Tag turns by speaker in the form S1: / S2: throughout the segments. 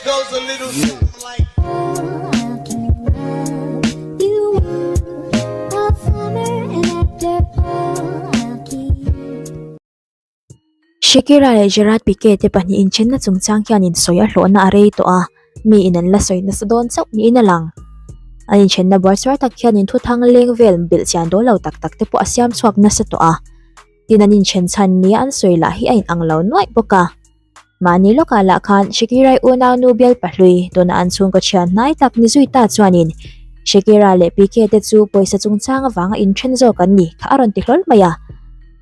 S1: goes a little something like.
S2: Shakira leh Gerard Pique te pahnih inthenna chungchang hian insawi a hlawhna a rei tawh a, mi in an la sawi nasa dawn chauh niin a lang. An inthenna buaisuar tak hian inthuthang leng vel belhchian dawn lo tak tak te pawh a siam chhuak nasa tawh a, tin an inthen chhan nia an sawi lah hi a inang lo nuaih bawk a. Mahni lawkah lah khan Shakirai unaunu bial pahlui tuna an chhungkaw thian hnai tak ni zui ta chuanin Shakira leh Pique te chu pawisa chungchang avanga inthen zawk an ni kha a rawn ti hlawl mai a.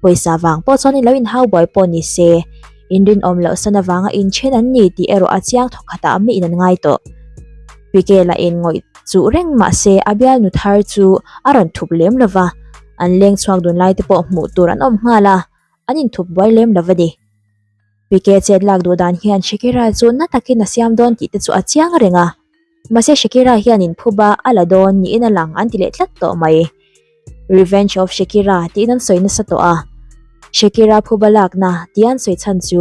S2: Pawisa vang pawh chuan in lo inhau buai pawh ni se, inrinawm loh san avanga inthen an ni tih erawh a chiang thawk khatah miin an ngai tawh. Pique lah in ngawih chuh reng mah se a bialnu thar chu a rawn thup lem lova, an leng chhuak dun lai te pawh hmuh tur an awm nghal a, an inthup buai lem lo a ni. Pique chet lak duh dan hian Shakira chu na takin a siam dawn tih te chu a chiang reng a, mahse Shakira hian inphuba a la dawn niin a lang an ti leh tlat tawh mai. Revenge of Shakira tiin an sawi nasa tawh a, Shakira phuba lakna tia an sawi chhan chu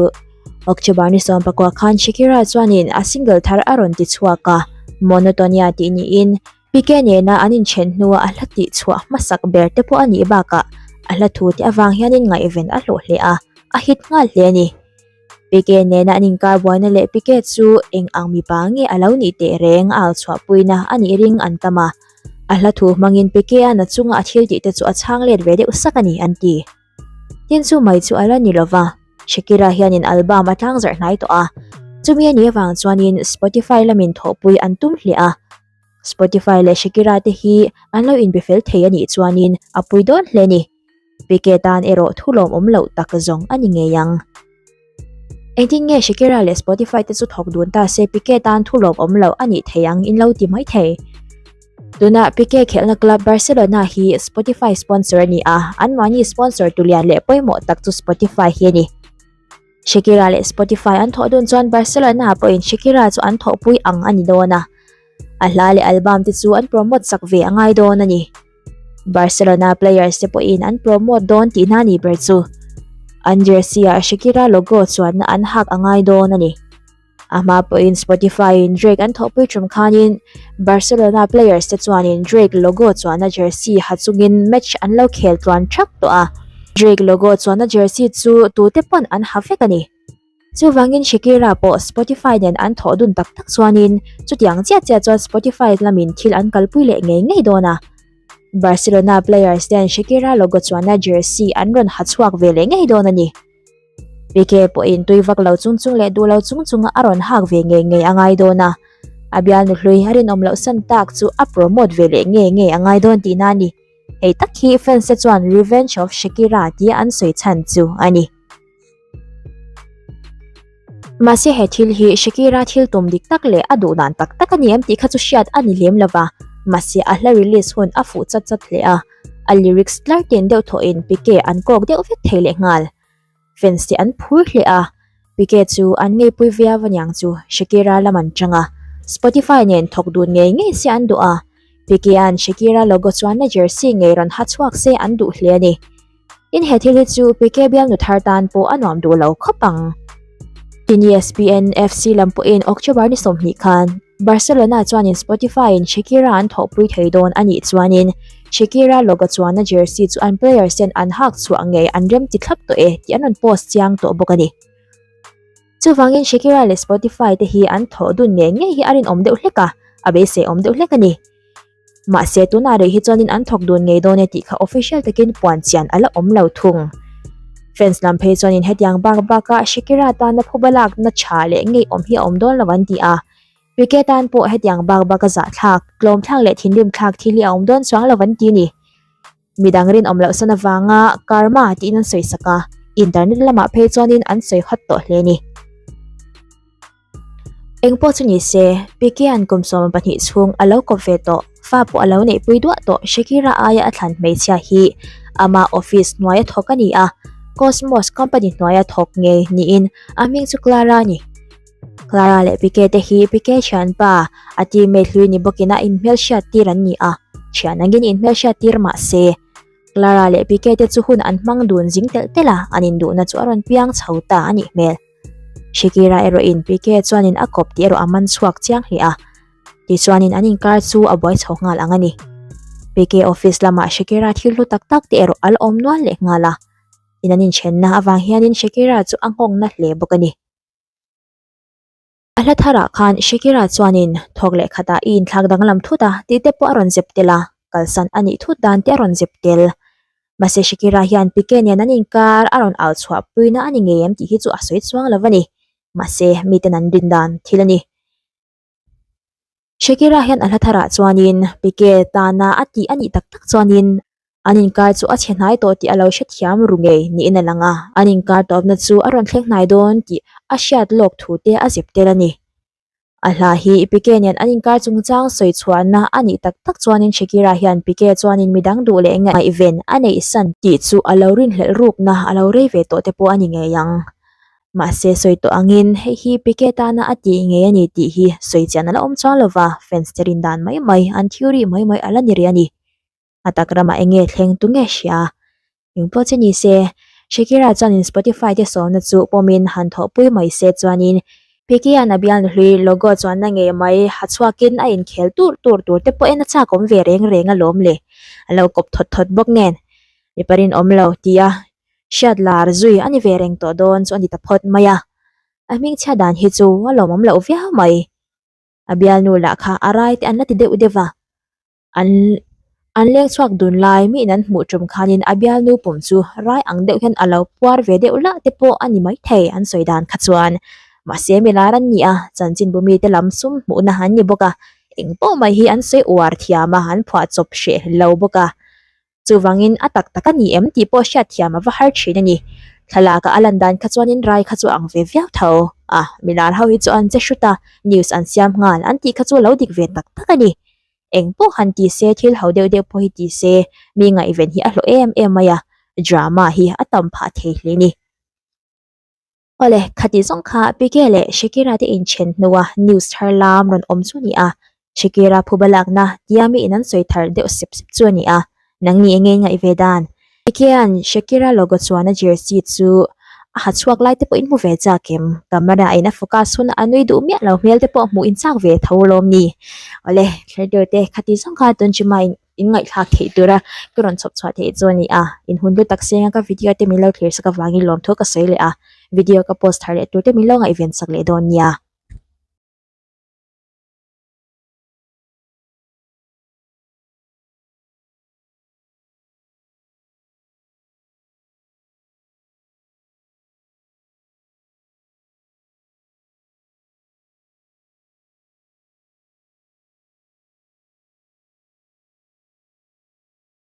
S2: October ni 19 khan Shakira chuanin a single thar a rawn ti chhuak a, Monotonia tih niin Pique nena an inthen hnua a hla tih chhuah hmasak ber te pawh a nih bakah a hla thu te avang hianin ngaihven a hlawh hle a, a hit nghal hle a ni. Pique nena an inkar buaina leh Pique chu eng ang mipa nge a lo nih teh reng a au chhuahpuina a nih ring an tam a, a hla thu hmangin Pique-a na chunga a thil tih te chu a chhang let ve deuh sak a ni an ti. Tin chu mai chu a la ni lova, Shakira hianin album a tlang zarh hnai tawh a, chumi a nih avang chuanin Spotify lamin thawhpui an tum hle a. Spotify leh Shakira te hi an lo inbe fel thei a nih chuanin a pui dawn hle a ni. Pique tan erawh thu lawmawm loh tak zawng a ni ngei ang. Engtin nge Shakira leh Spotify te chu thawk dun ta se Pique tan thu lawmawm loh a nih thei ang in lo ti mai thei. Tuna Pique khelhna club Barcelona hi Spotify sponsor a ni a, anmahni sponsor tu lian leh pawimawh tak chu Spotify hi a ni. Shakira leh Spotify an thawh dun chuan Barcelona pawhin Shakira chu an thawhpui ang a ni dawn a, a hla leh album te chu an promote sak ve a ngai dawn a ni. Barcelona players te pawhin an promote dawn tihna a nih ber chu. An jersey ah Shakira logo chuanna an hak a ngai dawn a ni. A hma pawhin Spotify in Drake an thawhpui tum khanin Barcelona players te chuanin Drake logo chuanna jersey ha chungin match an lo khel tluan thak tawh a. Drake logo chuanna jersey chu tute pawn an ha vek a ni. Chuvangin Shakira pawh Spotify nen an thawh dun tak tak chuanin chutiang chiah chiah chuan Spotify lamin thil an kalpui leh ngei ngei dawn a. Barcelona players ten Shakira logo chuanna jersey an rawn ha chhuak ve leh ngei dawn a ni. Pique pawhin tui vak lo chung chung leh duh lo chung chunga a rawn hak ve ngei ngei a ngai dawn a, a bialnu hlui a rinawm loh san tak chu a promote ve leh ngei ngei a ngai dawn tihna a ni. Hei tak hi fans te chuan Revenge of Shakira tia an sawi chhan chu a ni. Mahse he thil hi Shakira thil tum dik tak leh a duh dan tak tak a ni em tih kha chu hriat a ni lem lo va, mahse a hla release hun a fuh chat chat hle a, a lyrics tlar tin deuh thawhin Pique an kawk deuh vek thei leh nghal. Fans te an phur hle a, Pique chu an ngeipui viau aniang chu Shakira lam an chang a, Spotify nen thawk dun ngei ngei se an duh a, Pique-a'n Shakira logo chuanna jersey ngei rawn ha chhuak se an duh hle a ni. Tin he thil hi chu Pique bialnu thar tan pawh a nuam duh lo khawp ang. Tin ESPN FC lam pawhin October ni 20 khan Barcelona chuanin Spotify in Shakira an thawhpui thei dawn a nih chuanin Shakira logo chuanna jersey chu an players ten an hak chhuah ngei an rem ti thlap tawh e tih an rawn post chiang tawh bawk a ni. Chuvangin Shakira leh Spotify te hi an thawh dun ngei ngei hi a rinawm deuh hlek a, a beiseiawm deuh hlek a ni. Mahse tunah rih hi chuanin an thawk dun ngei dawn e tih kha official takin puan chian a la awm lo thung. Fans lam phei chuanin hetiang bak baka Shakira tana phuba lakna tha leh ngeiawm hi a awm dawn lo an ti a, Pique tan pawh hetiang bak baka zahthlak, tlawmthlak leh thinrimthlak thil hi a awm dawn chuang lo an ti ni. Midang rinawm loh san avanga karma tiin an sawi sak a, internet lamah phei chuanin an sawi hawt tawh hle a ni. Engpawh chu ni se, Pique-a'n kum 12 chhung a lo kawp ve tawh, fa pawh a lo neihpui duah tawh Shakira aia a thlan hmeichhia hi ama office hnuaia thawk a ni a, Cosmos company hnuaia thawk ngei niin a hming chu Clara a ni. Clara leh Pique te hi Pique thianpa, a teammate hlui ni bawkin a inhmelhriat tir an ni a, thian angin inhmelhriat tir mah se, Clara leh Pique te chu hun an hmang dun zing telh telh a, an induhna chu a rawn piang chho ta a nih hmel. Shakira erawhin Pique chuanin a kawp tih erawh a man chhuak chiang hle a, tichuanin an inkar chu a buai chho nghal ang a ni. Pique office lamah Shakira thil hlu tak tak te erawh a la awm nual leh nghal a, in an inthenna avang hianin Shakira chu a nghawngna hle bawk a ni. A hla tharah khan Shakira chuanin thawk leh khatah i inthlak danglam thut a tih te pawh a rawn zep tel a, kalsan a nih thut dan te a rawn zep tel. Mahse Shakira hian Pique nen an inkar a rawn au chhuah puina a ni ngei em tih hi chu a sawi chuang lo a ni. Mahse miten an rin dan thil a ni. Shakira hian a hla tharah chuanin Pique tana a tih a nih tak tak chuanin an inkar chu a chhe hnai tawh tih a lo hrethiam ru ngei niin a lang a, an inkar tawpna chu a rawn thleng hnai dawn tih a hriat lawk thu te a zep tel a ni. A hla hi Pique nen an inkar chungchang sawi chhuahna a nih tak tak chuanin Shakira hian Pique chuanin midang duh leh ngaihven a neih san tih chu a lo rinhlelh rukna a lo rei ve tawh te pawh a ni ngei ang. Mahse sawi tawh angin hei hi Pique tana a tih ngei a ni tih hi sawi chian a la awm chuang lova, fans te rin dan mai mai, an theory mai mai a la ni rih a ni. A tak ramah eng nge thleng tu nge hria? Eng pawh che ni se, Shakira chuanin Spotify te sawmna chu pawmin han thawhpui mai se chuanin Pique-a'n a bialnu hlui logo chuanna ngei mai ha chhuakin a inkhel tur tur tur te pawhin a chak awm ve reng reng alawm le, a lo kawp thawt thawt bawk nen mipa rinawm lo tia Hriat lar zui a ni ve reng tawh dawn chu a ni ta phawt mai a, a hmingchhia dan hi chu a lawmawm loh viau mai. A bialnu lah kha a rai te an la ti deuh deuh a, an an leng chhuak dun lai miin an hmuh tum khanin a bialnu pum chu rai ang deuh hian a lo puar ve deuh lah te pawh a ni maithei an sawi dan kha chuan. Mahse mi lar an ni a, chanchinbu mite lam sum hmuhna an ni bawk a, eng pawh mai hi an sawi uar thiam a, an phuahchawp hreh lo bawk a. Chuvangin a tak tak a ni em tih pawh hriat thiam a va har thin a ni. Thlalak a a lan dan kha chuanin rai kha chu a ang ve viau tho. A, milar ho hi chu an che hrut a, news an siam nghal an tih kha chu lo dik ve tak tak a ni. Eng pawh han ti se, thil ho deuh deuh pawh hi ti se, mi ngaihven hi a hlawh em em mai a, drama hi a tam phah thei hle a ni. Awle, khati zawng kha Pique leh Shakira te inthen hnua news thar lam rawn awm chu a ni a, Shakira phuba lakna tia miin an sawi thar deuh sep sep chu a ni a, nangni enge ngaih ve dan? Pique-a'n Shakira logo chuan a jersey chu a ha chhuak lai te pawhin hmu ve chak em? Camera in a focus hun a nui duh miah lo hmel te pawh hmuh in chak ve tho lawm ni? Awle, thlertir te khati zawng kha tun chuma in in ngaihthlak theih tura ka rawn chhawp chhuah theih chu a ni a, in hun hlu tak senga ka video te min lo thlir sak avangin lawmthu ka sawi leh a, video ka post thar leh tur te min lo ngaihven sak leh dawn nia.